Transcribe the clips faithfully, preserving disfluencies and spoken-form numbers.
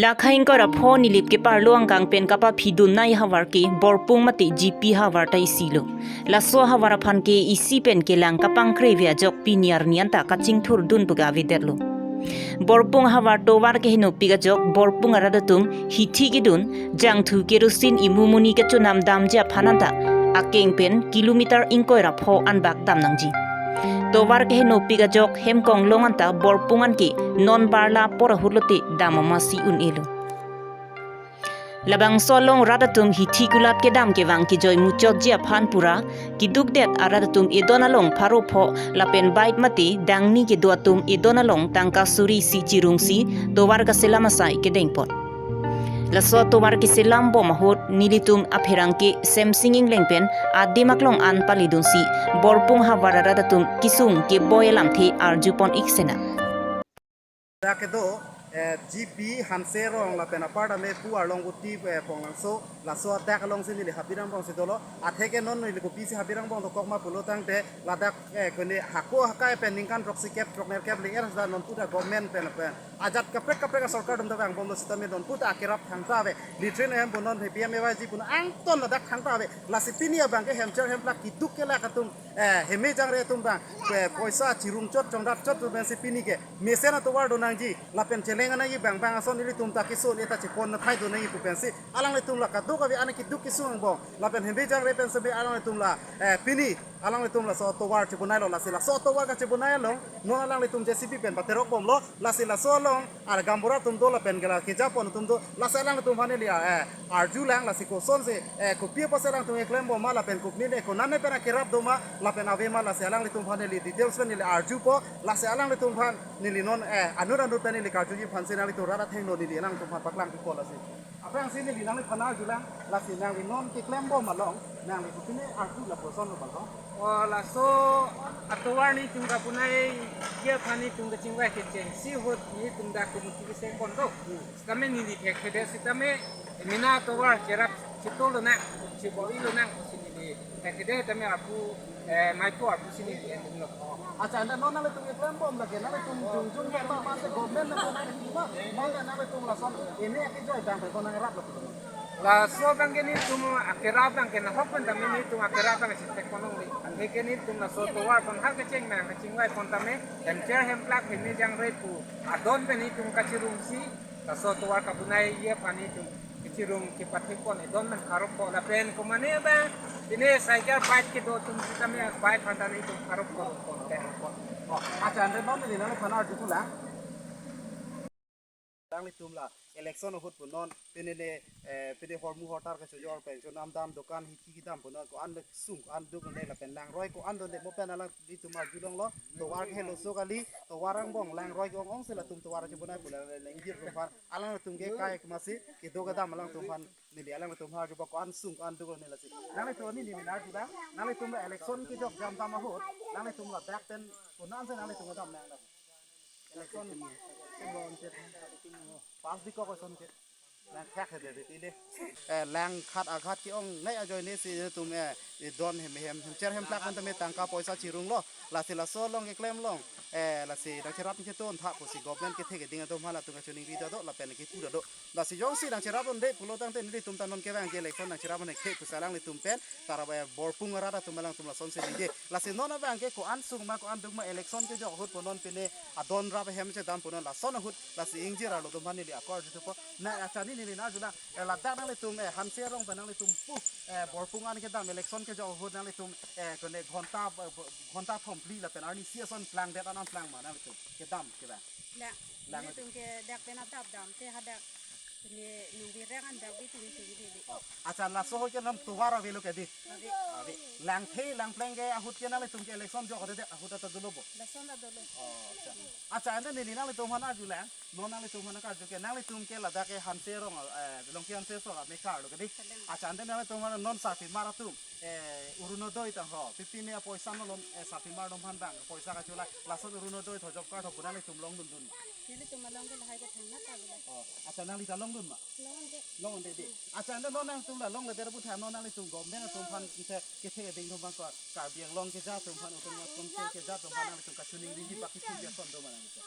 Lakha ingkoi ra pho Nilip keparlo angkang pen kapaphidun nai havar ke Borpung mate G P havar ta isi lo. Laso havar aphan ke isi pen kelang kapangkre ave ajok pini arni anta kachingthurdun pu ke avedetlo. Borpung havar tovar kehenopik ajok Borpung arat atum hithi kedun, jangthu, kerosene, imu muni kachonam damji aphan anta akeng pen kilometer ingkoi ra pho anbak dam nangji. Tovar kehenopik ajok Hemkonglong anta Borpung an ke non bar la apor ahut lote dam amatsi un-elo. Labangso along rat atum hithi kulat kedam kevang kejoi muchotji aphan pura kedukdet arat atum edon along pharo pho lapen bike mate dangni kedo atum edon along tangka suri isi chirungsi tovar kaselam asai kedengpon. Laso tovar keselam bom ahut nelitum apherangke Semsing Engleng pen adim aklong an palidunsi Borpung havar arat atum kesung keboi alamthe arjupon ik sena. Dak kedo, eh, G P Hanse Rong lapen apar tame pu arlong uti, eh, Ponglangso, laso adak alongsi neli habirang bong si dolo. Atheke non neli kopisi habirang bong dokok ma pulo tangte ladak, eh, kone hako hakai pen ningkan throksi kep throknerkep le er sida non puta government pen pen ajat kaprek kaprek asorkar atum ta vang bomlo sitame non puta akerap thangta ave. Latrine hem pu non P M A Y G pu non angton ladak thangta ave. Lasi pini abang ke hemcher hemplak keduk kelak atum, eh, heme jangre atum bang, eh, poisa chirungchot chongdatchot atum pensi pini ke mesen atovar do nangji lapen cheleng anai bang bang ason ilitum ta keso le ta chepon na thai do nangji pu pensi alanglitum la kaduk ave, ane keduk kesung angbong lapen heme jangre pensi be alanglitum la, eh, pini alanglitum laso tovar chibonailo. Lasi laso tovar kachibonai along non alanglitum J C B pen paterok bomlo. Lasi laso along ar gaonbura atum do lapen gela kejapon atum do. Lasi alanglitum aphan neli, eh, arjulang, lasi kosonsi, eh, kopi apotsi alangtum keklem bom ma lapen kopine konane pen akerap do ma lapen ave ma, lasi alanglitum aphan neli details pen neli arjupo. Lasi alanglitum aphan neli non, eh, anut anut pen neli karjuji aphansi nanglitum rat athengno neli alanglitum aphan paklang kikol lasi. Aphrangsi neli nangliphan arjulang, lasi nangli non keklem bom along nangli kopine arju lapuson lo balong. O, laso atovar netum kabonai ji aphan netum kachingvai kechengsi ahut netum dak komuti kese pon do. Sitame neli thekthedet sitame mena atovar cherap chitolo nang, chiboi lo nang pusi neli thekthedet tame apu, eh, maipo apu si neli endung lo. Accha, anda non nanglitum keklem bom lake, nanglitum jongjong ya ma, mate government na kona ma, mate nanglitum lason ini akejoi bang pe kona ngerap lo. Laso abang ke netum akerap abang ke nahok pen tame netum akerap abang si thek ponong li. Anke netum laso tovar pon hal kecheng nang kachingvai pon tame hemcher hemplak heme jangre pu adon pen netum kachirungsi laso tovar kabonai ji aphan netum kachirung kepathek pon edon pen pharo pho lapen komane abang pine cycle bike kedo atum sitame bike aphan ta netum pharo pho pon te. O, accha, anda non neli nangliphan arjulang. Alanglitum la election ahut pu non pine ne, eh, pine hormu hortar kachojor pen chonam dam dokan hithi kedam pu non ko-an le sung ko-an duk ne lapen langroi ko-an do ne mo pen alanglitum arjulonglo. Tovar ke helo so kali, tovar angbong langroi ko-ong ong si latum tovar chibonai pu la lengjir atum aphan alanglitum ke kai kemasi kedo kedam alangtum aphan neli alanglitum aphan arjupo ko-an sung ko-an duk ne lasi. Nanglitum neli neli arjulang, nanglitum la election kejok jam dam ahut nanglitum ladak pen konansi nanglitum kedam nang la. Election pass di kok eson ke. Lang khak hede de tile. Eh, lang khat aghat ke-ongnei ajoine si tum, eh, don hem hem hemcher hemplak pen tame tangka poisa chirunglo. Lasi laso along keklem long. Eh, lasi nangcherap chetun tha pusi government kethe keding atum hala tung kachoningri ta do lapen kepu ta do. Lasi jongsi nangcherap un'e pulo tangte nelitum ta non kevang ke election nangcherap un'e ke pusi alanglitum pen tara, eh, Borpung arat atum alangtum lasonsi lide. Lasi non abang ke ko-an sung ma ko-an duk ma election kejok ahut pu non pine adon rap hem chedam pu non lason ahut lasi ingjir arlo atum aphan neli ako arjupo. Na accha neli neli arjulang, eh, ladak nanglitum, eh, Hanse Rong pen nanglitum pu, eh, Borpung an kedam election kejok ahut nanglitum, eh, kone ghonta, eh, ghonta thomphli lapen arni isi ason plangdet anan plang ma nanglitum kedam kedam. La, lang netum ke dak pen adap damte hadak. Pine nungbi reng an dak bi tum tum bi bi. Accha, laso ahut ke non tovar avelo ke di? Ave. Ave. Langthe langpleng ke ahut ke nanglitum ke election jok de ahut ta dolo bo? Lason ta dolo. O, accha. Accha, anda neli nanglitum aphan arjulang. Non nanglitum aphan karju ke nanglitum ke ladak ke Hanse Rong, eh, Longki Hanse Rong amekar lo ke di? Kalem. Accha, anda nanglitum aphan non sarpimar atum, eh, Orunodoi tang ho. Pipine apoisa malom, eh, sarpimar atum aphan bang poisa kachula. Lason Orunodoi tho job card tho pu nanglitum longdundun. Nelitum along ke lahai ke thang na ta bila. O, accha, nangli ta longdun ma? Longde. Longde di. Accha, anda non nangtum la longle der bu tha non nanglitum government atum aphan kise kethe ding atum aphan ko Karbi Anglong keja atum aphan utum kon ke keja atum aphan nanglitum kachiningri ji baki tu dia son do ma nanglitum.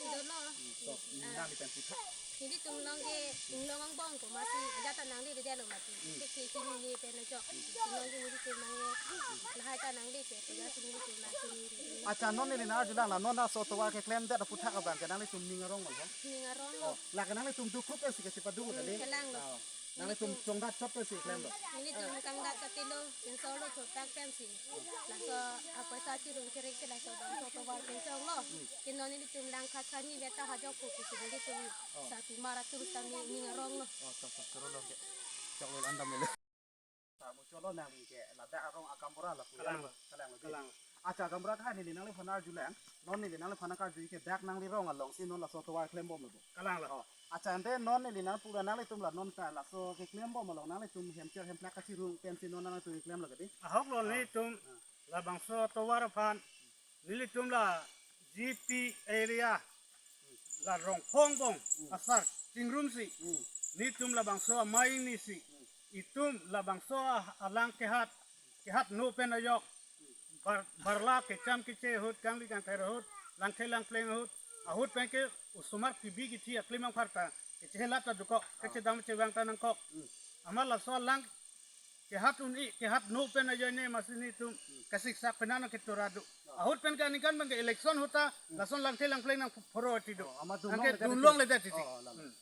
Dolo. So, nangli pen putha. Nelitum along ke inglong angbong ko masi ajat ta nangledetlo mati. Ke ke kini ne pen ajok. Inglong ke nelitum nang ke lahai ta nangle ke, ko ya si nelitum nang kini. Accha, non neli nang-arjulang la non laso tovar keklemdet aphuthak abang ke nanglitum ning arong lo. Ning arong lo. Oh, lake nanglitum dukhup si kachepadu tadi. Kelang lo. Oh. Nanglitum chongdat chot si klemlo. Nelitum kangdat katilo, insolo chotak pensi. Laso apoisa chirung chirik si laso bangso tovar pen chonglo. Ke non nelitum lang khat kani beta hajok ko kusi nelitum Oh. Satu mara terus kami ning arong lo. Oh, tok tok terus lo ke. Chok lo andam lo. Tamu cholo nangli ke ladak arong a gaonbura lapu. Kalang. Kalang lo. Kalang. Accha, gaonbura kahai neli nangliphan arjulang. Non neli nangliphan karju ke dak nangli rong along si non laso tovar klembomlo. Kalang lo. Oh. Accha, ante non neli nangpura nanglitum la non ta laso keklembom along nanglitum hemcher hemplak kachirung pensi non nanglitum klemlo kedi. Ahok lo Ah. nelitum Ah. labangso tovar aphan nelitum la G P area la Rongpho angbong asar chingrumsi Hmm. nelitum labangso amei ni si itum labangso a- alang kehat kehat no pen ajok bar, barla kecham keche ahut kangli kangthai ahut langthe langpleng ahut ahut pen ke osomar kebi kethi aklim angpharta kechehelat ta dokok kechedam chevang ta nangkok amat laso alang kehat un-i kehat no pen ajoine masi nelitum kasiksak penan keturadu ahut pen ke aningkan bang ke election ahut ta lason langthe langpleng nangphoro ati do Oh, amat dunlong Angke ledet dunlong ati. ledet ati. Oh, lalo. Hmm.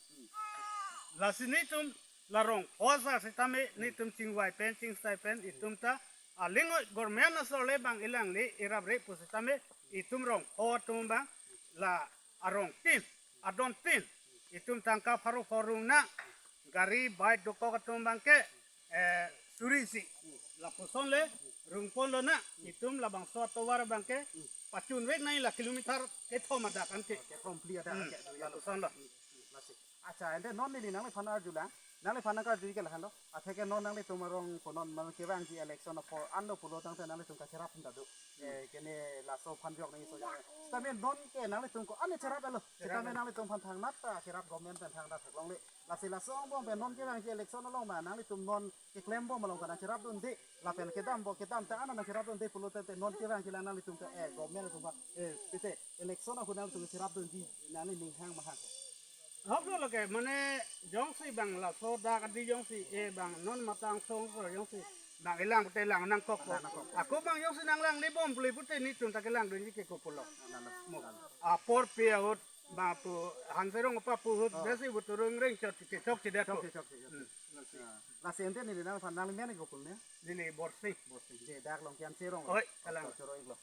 Lasi nelitum la Rongpho asar sitame nelitum chingvai pen chingsai pen itum ta aling oi government asor le bang ilangli irap re pu sitame itum Rongpho atum bang la arong tin adon tin itum tangka pharo pharo rong na gari bike dokok atum bang ke eh, suri si lapuson le rungpon lo na itum labangso tovar bang ke pachun vek nai la kilometer kethom adak anke Kethom phli adak Hmm, anke do ya lo. lapuson lo. Lasi. Accha, ante non neli nangliphan arjulang. Nangliphan nangkarju ke lahenlo. Atheke non nanglitum arong ko non man kevangji election apor anlo pulo tangte nanglitum kacherap ta do. Eh, kene laso aphan jok nangji so jok. Sitame non ke nanglitum ko ane cherap lo. Sitame nanglitum aphan thangnat ta cherap government pen thangnat theklongle. Lasi laso angbong pen non kevangji election along ma nanglitum non keklembom along ta nangcherapdunde lapen kedambom kedam ta ana nangcherapdunde pulo tangte non kevangji la nanglitum ta eh government atum ba eh pite election ahut nanglitum cherapdunji nangli ning hang ma hang. Ahok lo lake mane jongsi bang laso dak adi jongsi eh bang non matang song so jongsi bang ilang pute lang nangkok ko. Lang nangkok. Ako bang jongsi nanglanglebom pule pute nelitum ta kelangdunji ke kopulo. Lalo. Mo. Apor pe ahut bang pu Hanserong apa pu ahut Oh. besi buturung ring chot ke chok chidat Chok ko. ke chok ke. Hmm. Lasi. Ah, lasi ante neli nangphan nangli men kopul ne. Neli Borsing. Borsing. Je dak Longkian Serong. Oi, kalang. Choro iklo.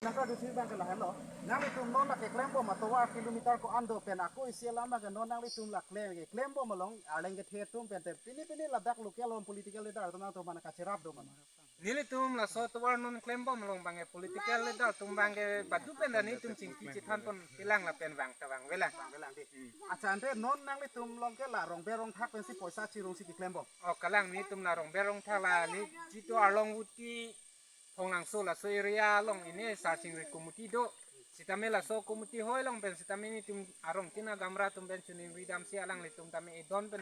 Nangkarju si bang ke lahenlo. Nanglitum non dak keklembom atovar kilometer ko-an do pen ako isi alam bang ke non nanglitum la klem keklembom along arleng kethe atum pen te pini pini ladak local om political leader atum nangtum mana kacherap do mana. Nelitum laso tovar non klembom along bang ke political leader atum bang ke badu pen ta nelitum chingki chethan pon kelang lapen bang ta bang velang. Bang velang di. Accha ante non nanglitum along ke la rongber rongthak pensi poisa chirung si keklembom. Oh kalang nelitum la rongber rongthak la ne jitu Arlong Voti Thonglangso laso area along ini Sarsing Ri Committee do. Sitame laso committee hoi along pen sitame nelitum arong kina gamra atum pen choningri damsi alanglitum tame edon pen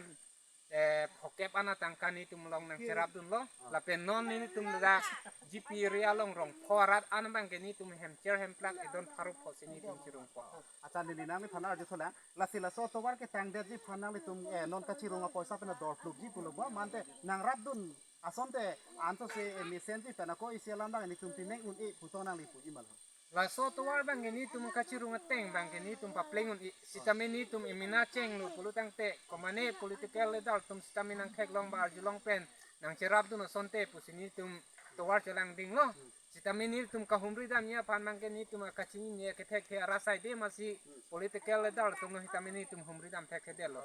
eh, phokep ana tangka nelitum along nangcherapdunlo. Lapen non nelitum dak G P area along Rongpho arat an bang ke nelitum hemcher hemplak edon pharo pho si nelitum chirungpo. Accha neli nangliphan arjuthulang. Lasi laso tovar ketangdetji aphan nanglitum eh, non kachirung apoisa pen ador plukji pulo ba mante nangrapdun asonte anto se eh, mesenji pen ako isi alam bang nelitum pineng un-e pu tong nangli puji ma lo. Laso tovar bang ke nelitum kachirung ateng bang ke nelitum papleng un-e sitame nelitum emena chenglo pulo tangte komane political leader atum sitame nangtheklong ba arjulong pen nangcherapdun asonte pusi nelitum tovar chelangdinglo. Sitame nelitum kahumri damji aphan bang ke nelitum akachini ne kethekthe arasai de masi political leader atum lo sitame nelitum humri dam thekthedetlo.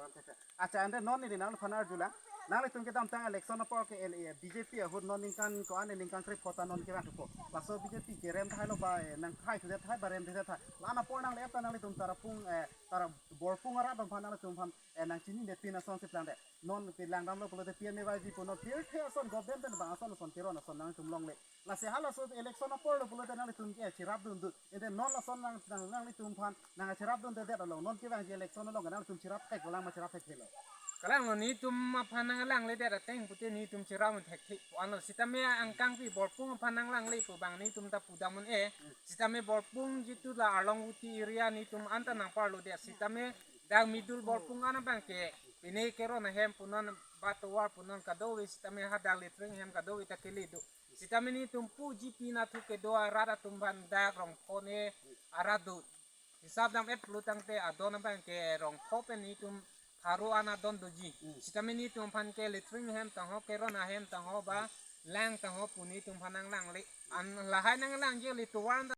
Accha ante non neli nangliphan arjulang. Nanglitum kedamtang election apor ke L A B J P ahut non ningkan ko-an ningkan krepho ta non kevang thupo. Laso B J P kerem thailo ba eh, nangkhai thudet thai ba rem thudet thai. La-an apor nangle-et ta nanglitum Tarapung eh, Tara Borpung arat atum aphan nanglitum aphan eh, nangchinine pin ason si plangdet. Non kelang damlo pulote P M A Y G pu non pirthe ason government pen bang ason ason keron ason nanglitum longle. Lasi halaso election apor lo pulote nanglitum ke cherapdun dun. Ante non lason nang nang nanglitum aphan nangcherapdundedet along non kevangji election along nanglitum cherap theklang ma cherap thekthelo. Kalang lo nelitum aphan nanglangle det ateng pute nelitum cherap thekthe pu ano sitame angkang pi Borpung aphan nanglangle pu bang nelitum ta pudam un-e. Sitame Borpung jitu la Arlong Voti area nelitum anta nangparlo det sitame Dak Midul Borpung an abang ke pine keron ahem punon ba tovar punon kadokave sitame hadak latrine hem kadokave ta kele do. Sitame netum pu G P nathu kedo arat atum aphan dak Rongpho ne arat do. Hisap dam-et pulotangte adon abang ke Rongpho pen netum pharo an adon doji. Sitame netum aphan ke latrine hem tangho keron ahem tangho ba lang tangho pu netum aphan nanglangle. An lahai nanglangji le tovar an